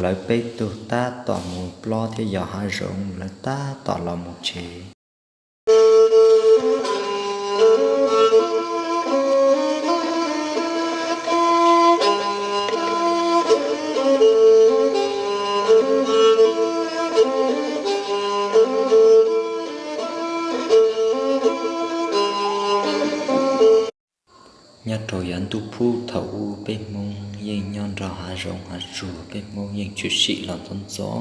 Lawv peb tug tab tom mus plob thiab yos hav zoov, lawv tab tom los mus tsev. Nyob rau yav ntuj phub thaum ub, peb Hmoob yeej nyob nrog hav zoov hav tsuag, peb Hmoob yeej tshwm sim los ntxov ntxov,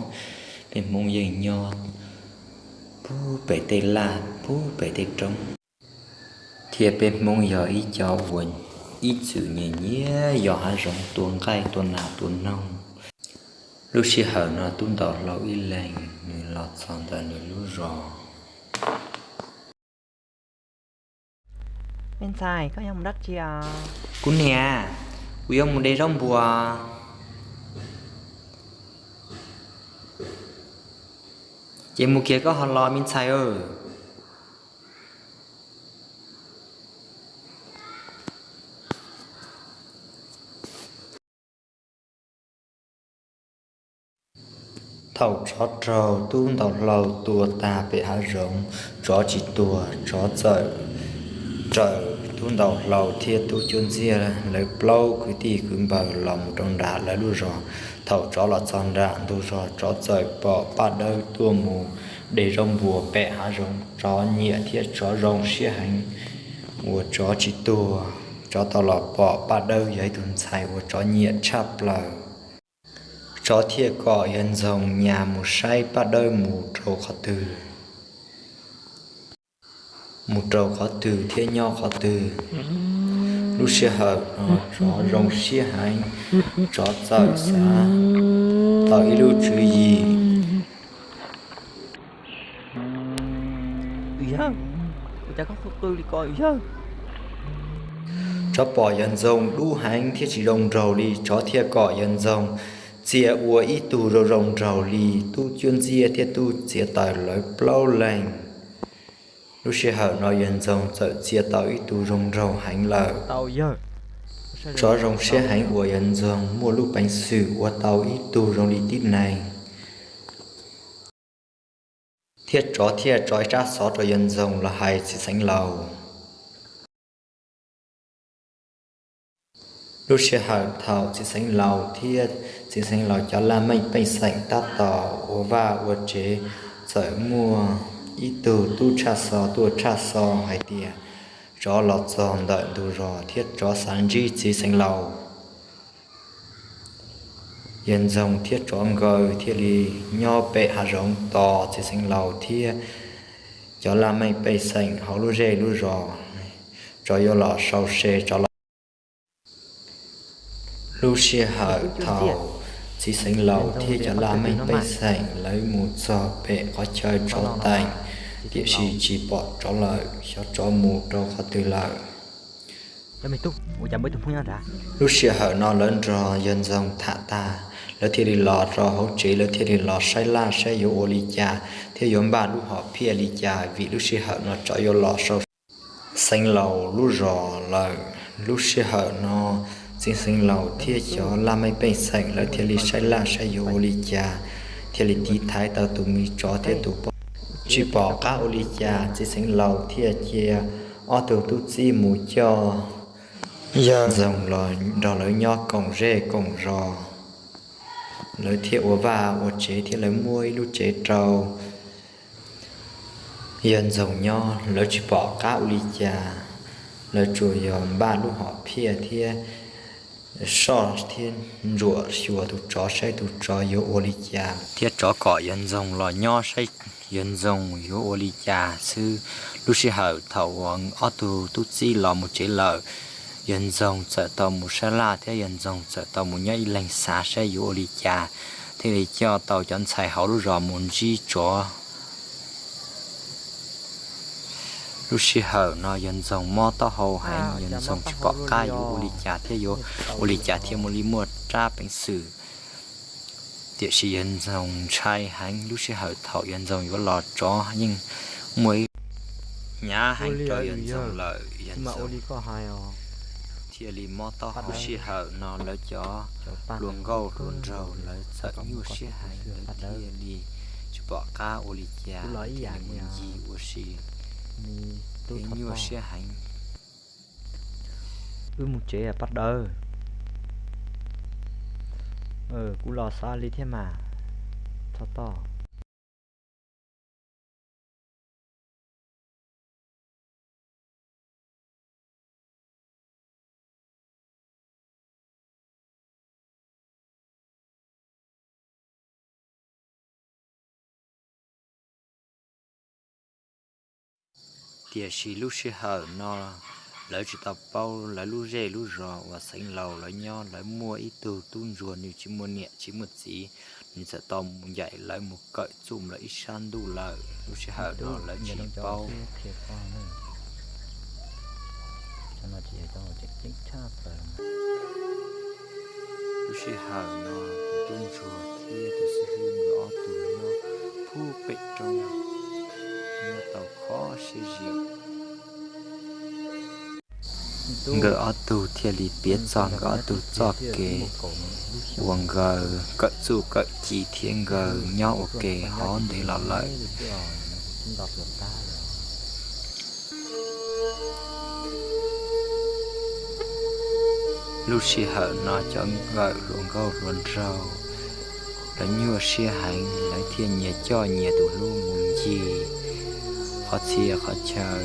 peb Hmoob yeej nyob pub pem tej laj pub pem tej roob, thiab peb Hmoob yog ib co uas ib txwm nyiam nyiam yos hav zoov tua nqaij tua nas tua noog. Lub sij hawm no tub ntaus hlau ib leeg nws los txog ntawm nws lub zos. Me ntxhais, koj yuav mus dab tsi? Kuv niam, kuv yuav mus de zaub npua. Ces mus kiag koj ho los me ntxhais. Thaum tsov raug tub ntaus hlau tua tag pem hav zoov, tsov tsis tuag, tsov txawm raws tub ntaus hlau thiab tub cuab ntxiag lawv plaub kwv tij kwv npawg los mus rau nram lawv lub zos. Thaum tsov los txog nram ntug zos, tsov txawm pom Paj Dawb tuaj mus de zaub npua pem hav zoov. Tsov nyiam thiab tsov zoo siab heev uas tsov tsis tuag. Tsov tau los pom Paj Dawb yog ib tug ntxhais uas tsov nyiam tshaj plaws. Tsov thiaj kom yawg Ntxoog nyas mus saib Paj Dawb mus rau qhov twg, mus rau qhov twg thiab nyob qhov twg. Lub sij hawm no tsov zoo siab heev, tsov txawm xav tau ib lub tswv yim. Tsov pom yawg Ntxoog dub heev thiab tsis zoo nraug li, tsov thiaj kom yawg Ntxoog txia ua ib tug zoo zoo nraug li tub cuab ntxiag thiab tub txiav taws lawv plaub leeg. Lub sij hawm no yawg Ntxoog txawm txia tau ib tug zoo nraug heev lawm. Tsov zoo siab heev uas yawg Ntxoog muaj lub peev xwm ua tau ib tug zoo li tib neeg, thiab tsov thiaj tso ib tsab xov rau yawg Ntxoog los hais txiv xeev laus. Lub sij hawm thaum txiv xeev laus thiab txiv xeev laus cov laj mej pej xeem tab tom ua vaj ua tsev, txawm muaj ib tug tub tshaj xo tuaj tshaj xo hais tias tsov los txog ntawm ntug zos thiab tsov xav ntsib txiv xeev laus. Yawg Ntxoog thiab tsov nkawd thiaj li nyob pem hav zoov tos txiv xeev laus thiab cov laj mej pej xeem hauv lub zej lub zos, tsov yuav los sau se tsov los. Lub sij hawm thaum txiv xeev laus thiab cov laj mej pej xeem lawv mus txog pem qhov chaw tsov teem, tiam sis tsis pom tsov lawm, xyov tsov mus rau qhov twg lawm. Lub sij hawm no lawv nrog yawg Ntxoog tham tag, lawv thiaj li los rau hauv tsev, lawv thiaj li los saib laj saib yuav ua li cas thiab yuav npaj lub hom phiaj li cas, vim lub sij hawm no tsov yuav los sau xeev laus lub zos lawm. Lub sij hawm no txiv xeev laus thiab cov laj mej pej xeem lawv thiaj li saib laj saib yuav ua li cas, thiaj li tiv thaiv tau tus me tsov thiab tus poj, tsis pom qab ua li cas, txiv xeev laus thiaj cia ob tug tub txib mus coj yawg Ntxoog los nrog lawv nyob koom zej koom zos. Lawv thiaj ua vaj ua tsev thiab lawv muab ib lub tsev rau yawg Ntxoog nyob. Lawv tsis pom qab ua li cas, lawv tsuas yog npaj lub hom phiaj thiab soj thiab ntsuam xyuas tus tsov saib tus tsov yuav ua li cas, thiab tsov kom yawg Ntxoog los nyob saib yawg Ntxoog yuav ua li cas xwb. Lub sij hawm thaum uas ob tug tub txib los mus tsev lawm, yawg Ntxoog txawm tau mus sab laj thiab yawg Ntxoog txawm tau mus nyob ib leeg xav saib yuav ua li cas, thiaj li coj tau cov ntxhais hauv lub zos mus ntsib tsov. Lub sij hawm no yawg Ntxoog mob taub hau heev, yawg Ntxoog tsis pom qab yuav ua li cas thiab yuav ua li cas thiaj muaj li muaj rab peev xwm. Tiam sis yawg Ntxoog ntshai heev, lub sij hawm thaum yawg Ntxoog yuav los tsov yeej muaj ib hnyav heev rau yawg Ntxoog lawm, yawg Ntxoog thiaj li mob taub hau. Lub sij hawm no lawv cov hluas nkauj hluas nraug lawv txawm nyuaj siab heev, lawv thiaj li tsis pom qab ua li cas, thiaj li mus ncig ua si, nyuaj siab heev. Wb mus tsev paj dawb. Kuv los xav li thiab mas, txhob toj. Tiam sis lub sij hawm no lawv tsis tau paub lawv lub zej lub zos uas xeev laus lawv nyob, lawv muaj ib tug tub ntsuag, nws tsis muaj niam tsis muaj txiv, nws txawm tau mus ncaim lawv mus kawm txuj lawm ib sab ntuj lawm. Lub sij hawm no lawv tsis paub. Lub sij hawm no tus tub ntsuag thiab tus xib hwb nkawd ob tug nyob pub pem roob, nyob tau khob siab zim. Nkawd ob tug thiaj li piav txog nkawd ob tug txoj kev uas nkawd kawm txuj kawm ci thiab nkawd nyob ua ke hov ntev los lawm. Lub sij hawm no cov nkawm hluas nkauj hluas nraug lawv nyuaj siab heev, lawv thiaj nyias coj nyias tus hlub mus ncig qhov txhia qhov chaw.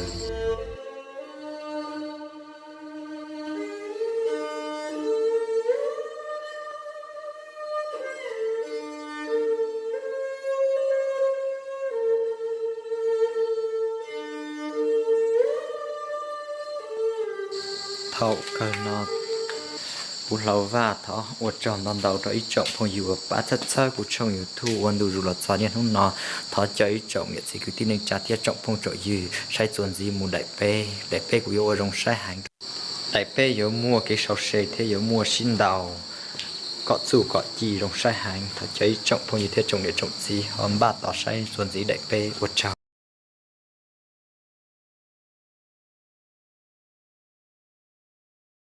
Thaum kawg no kuv Hlau Vaj thov ua tsaug ntau ntau rau ib tsoom phooj ywg uas pab txhawb txhawb kuv tshooj YouTube ua ntu zus los txog niaj hnub no. Thov caw ib tsoom niam txiv kwv tij neej tsa thiab tsoom phooj tsoom ywg saib txuas ntxiv mus daim peb. Daim peb kuv yuav ua zoo saib heev. Daim peb yuav muaj kev sau se thiab yuav muaj sib ntaus kom txuj kom ci zoo saib heev. Thov caw ib tsoom phooj ywg thiab tsoom niam tsoom txiv ho npaj tos saib txuas ntxiv daim peb. Ua tsaug.